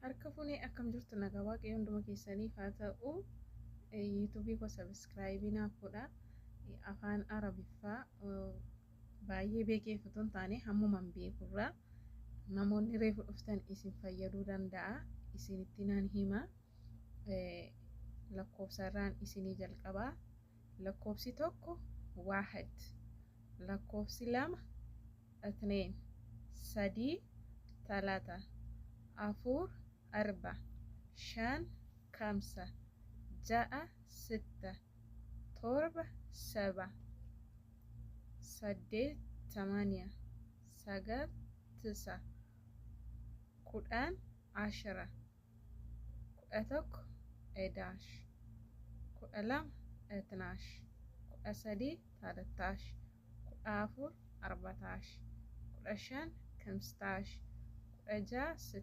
Harka fuunee akkam jirtu? Nagaa Waaqayyo hunduma keessaniif haa ta'u. Yuutuubii koo subscribe naaf godha. Afaan Arabiffaa baay'ee beekeef otoo hin taane, hammuman beekurraa namoonni reefu dhuftan isin fayyaduu danda'a. Isinitti nan hima. Lakkoofsarraan isinii jalqabaa. Lakkoofsi 1 واحد, lakkoofsi 2 اثنين, 3 ثلاثة, 4 أربعة, 5 خمسة, 6 ستة, 7 سبعة, 8 ثمانية, 9 تسعة, 10 عشرة, 11 11, 12 12, 13 13, 14 14, 15 15, 16.